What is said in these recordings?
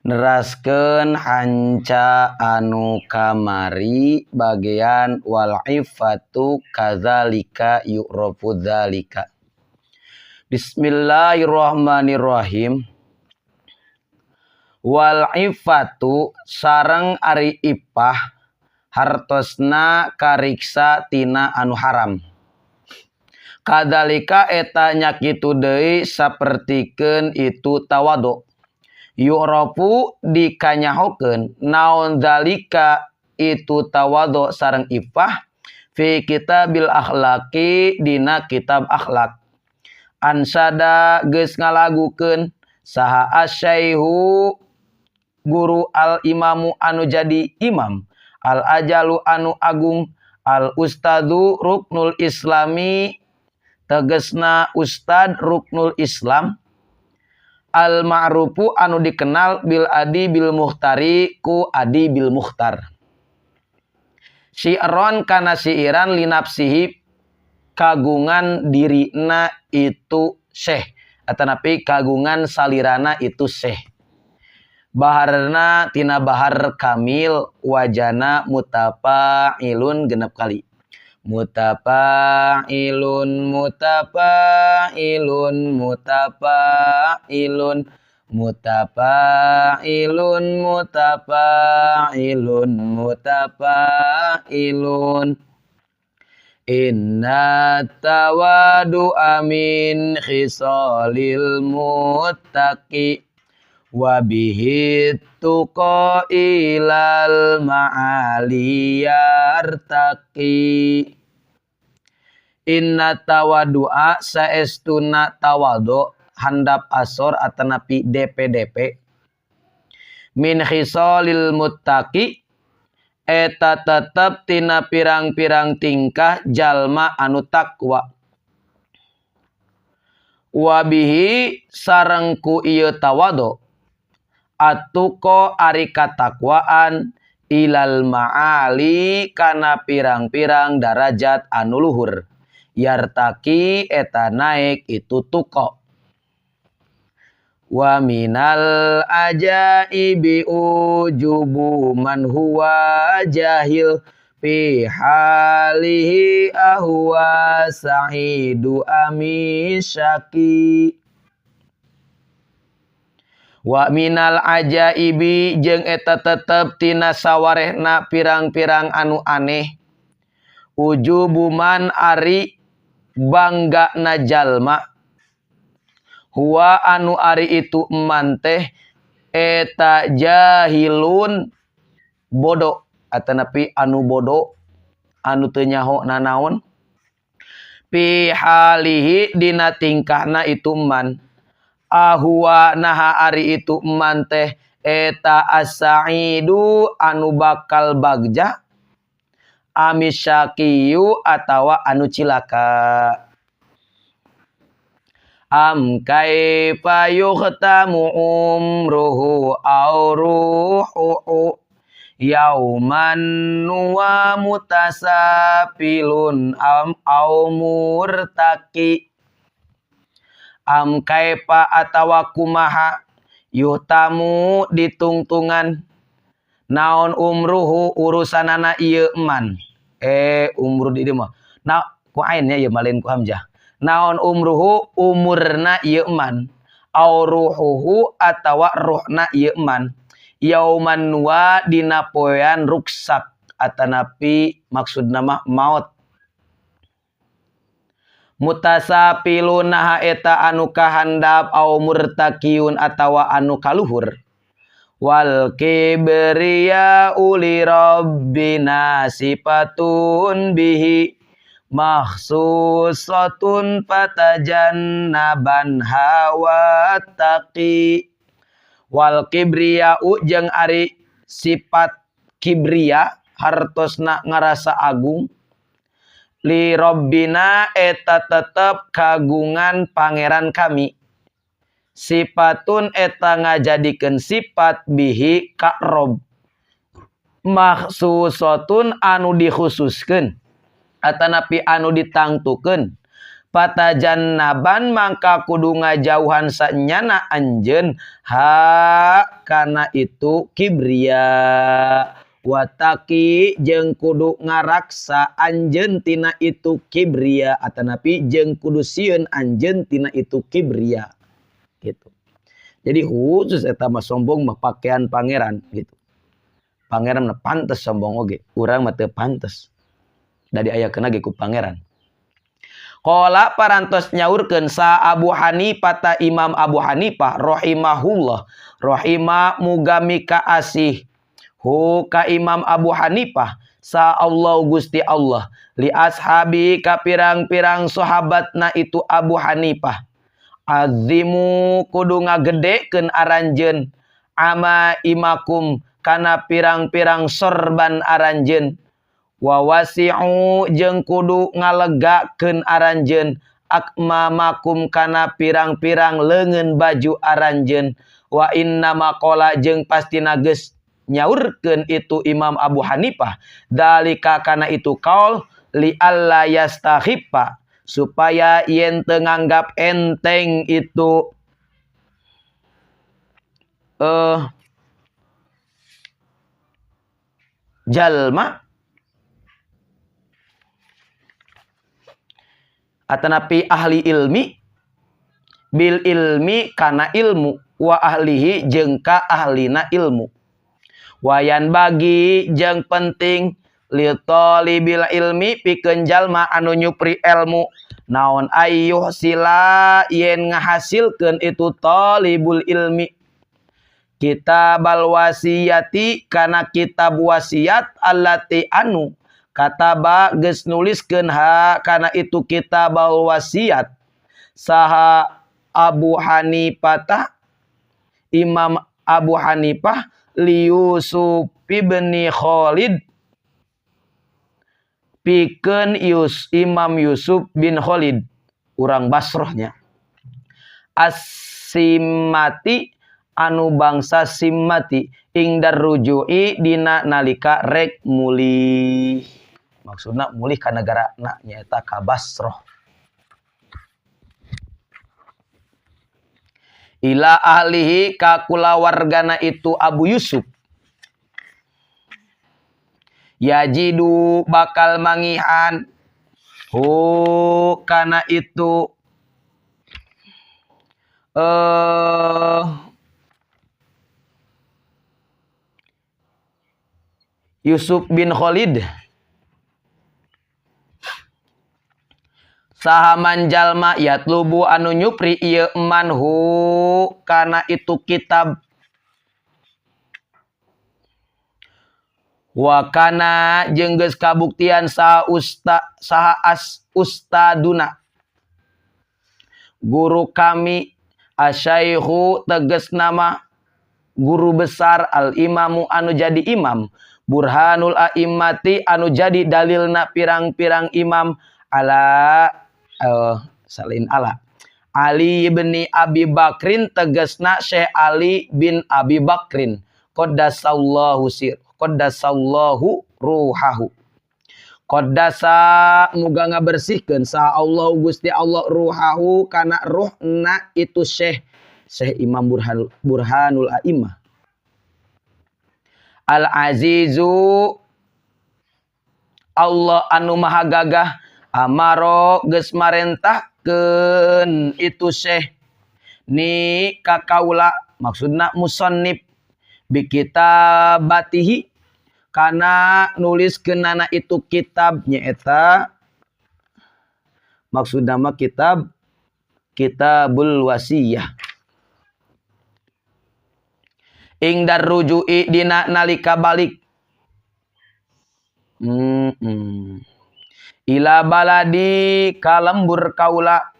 Neraskeun hanca anu kamari bagian wal iffatu kadzalika yu'rafu dzalika. Bismillahirrahmanirrahim. Wal iffatu sareng ari ipah hartosna kariksa tina anu haram. Kadzalika eta nya kitu deui sapertikeun itu tawadu. Yu'rafu dikanyahokeun naon zalika itu tawadu sareng ipah fi kitabil akhlaqi dina kitab akhlak. Ansada geus ngalagukeun saha asyaihu guru al imamu anu jadi imam al ajalu anu agung al ustadu ruknul islami tegesna ustad ruknul islam al ma'rufu anu dikenal bil adi bil muhtari ku adi bil muhtar. Syi'ron kana siiran linafsihi kagungan dirina itu syekh atanapi kagungan salirana itu syekh. Baharna tina bahar kamil wajana mutafa'ilun 6 kali. Mutafa'ilun mutafa'ilun mutafa'ilun mutafa'ilun mutafa'ilun mutafa'ilun. Inna tawadu'a min khisalil muttaqi wa bihi tuqa ilal ma'ali yartaqi. Inna tawadu'a saestuna tawadu handap asor atanapi DPDP min khisalil muttaqi eta tetep tina pirang-pirang tingkah jalma anu takwa. Wabihi sareng ku ieu tawadu atuko ari katakwaan ilal ma'ali kana pirang-pirang darajat anu luhur yartaki eta naik itu tuko. Wa minal ajaibi ujubu man huwa jahil fi halihi ahwa sa'idu amisyaki. Wa minal ajaibi jeung eta tetep tina sawarehna pirang-pirang anu aneh ujubu man ari bangga na jalma huwa anu ari itu eman teh eta jahilun bodoh atanapi anu bodoh anu teu nyaho nanaon fi halihi dina tingkahna itu eman ahwa naha ari itu eman teh eta as-sa'idu anu bakal bagja amisyakiyu atawa anu cilaka. Am kaifa yukhtamu umruhu aw ruhuhu yauman wa mutasafilun am aw murtaqi. Am kaifa atawa kumaha yuhtamu ditungtungan naon umruhu urusanana ieu eman. Umru di dieu mah. Na ku ain nya ieu mah lain ku hamzah. Naon umruhu umurna ieu eman au ruhuhu atawa ruhna ieu eman yauman wa dina poean ruksak atanapi maksudna mah maot. Mutasafilun naha eta anu kahandap au murtakiun atawa anu kaluhur. Wal kibriya uli rabbina sifatun bihi makhsusatun fatajannaban hawa taqi. Wal kibriya u jeung ari sifat kibriya hartosna ngarasa agung li rabbina eta tetep kagungan pangeran kami. Sifatun eta ngajadikeun sifat bihi ka rob makhsusatun anu dikhususkeun atanapi anu ditangtukeun. Patajannaban mangka kudu ngajauhan sanyana anjeun ha kana itu kibria. Wataki jeung kudu ngaraksa anjeun tina itu kibria atanapi jeung kudu sieun anjeun tina itu kibria gitu. Jadi khusus eta mah sombong mah pakaian pangeran gitu. Pangeran mah pantes sombong oge, urang mah teu pantes. Da diayakeun ge ku pangeran. Qala parantos nyaurkeun sa Abu Hanifah ta Imam Abu Hanifah rahimahullah, rahima muga mika asih hu ka Imam Abu Hanifah sa Allah Gusti Allah li ashabi ka pirang-pirang sahabatna itu Abu Hanifah. Azimu kudu ngagedekeun aranjeun ama imakum kana pirang-pirang sorban aranjeun wa wasi'u jeung kudu ngalegakeun aranjeun akmamakum kana pirang-pirang leungeun baju aranjeun wa inna maqala jeung pastina geus nyaurkeun itu Imam Abu Hanifah dalika kana itu kaul li alla yastakhiffa supaya yen teu nganggap enteng itu jalma atanapi ahli ilmi bil ilmi kana ilmu wa ahlihi jeung ka ahlina ilmu wayan bagi jeung penting li talibil ilmi pikeun jalma anu nyupri ilmu naon ayyuh sila yen ngahasilkeun itu talibul ilmi kitabal wasiyati kana kitab wasiat allati anu kataba geus nuliskeun ha kana itu kitabal wasiat saha Abu Hanifah Imam Abu Hanifah li Yusuf ibn Khalid pikeun Imam Yusuf bin Khalid urang Basrohnya As-Simati anu bangsa Simati ing darruju'i dina nalika rek mulih maksudna mulih ka negarana nyaeta ka Basroh ila ahlihi ka kulawargana itu Abu Yusuf yajidu bakal mangihan hu kana itu Yusuf bin Khalid sahaman jalma yatlubu anu nyupri ieu man hu kana itu kitab wa kana jeung geus kabuktian saha saha as ustaduna guru kami asyaikhu tegas nama guru besar al imamu anu jadi imam burhanul a'immati anu jadi dalilna pirang-pirang imam ala salin ala Ali bin Abi Bakrin tegasna Syekh Ali bin Abi Bakrin qaddasallahu sir qaddasallahu ruhahu qaddasa muga ngabersihkeun sa Allah Gusti Allah ruhahu kana ruhna itu Syekh Syekh Imam Burhanul A'immah Al Azizu Allah anu maha gagah amaro geus marentahkeun itu Syekh ni ka kaula maksudna musannif bi kitabatihi kana nuliskeunana itu kitab nyaeta maksudna mah kitab Kitabul Wasiyah ing darruju'i dina nalika balik ila baladi kalembur kaula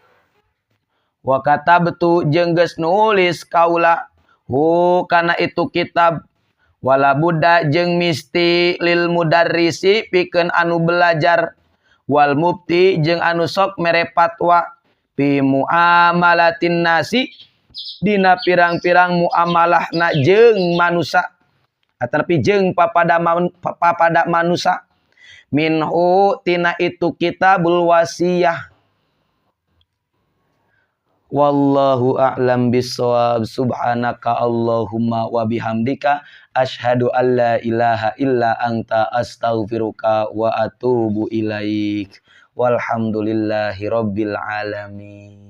wa katabtu jeung geus nulis kaula hu kana itu kitab wala buddha jeung misti lil mudarrisi pikeun anu belajar wal mufti jeung anu sok mere fatwa fi muamalatin nasi dina pirang-pirang muamalahna jeung manusa atapi jeung papada manusa minhu tina itu kitabul wasiyah. Wallahu a'lam bissawab. Subhanaka Allahumma wa bihamdika asyhadu alla ilaha illa anta astaghfiruka wa atubu ilaik. Walhamdulillahi rabbil alamin.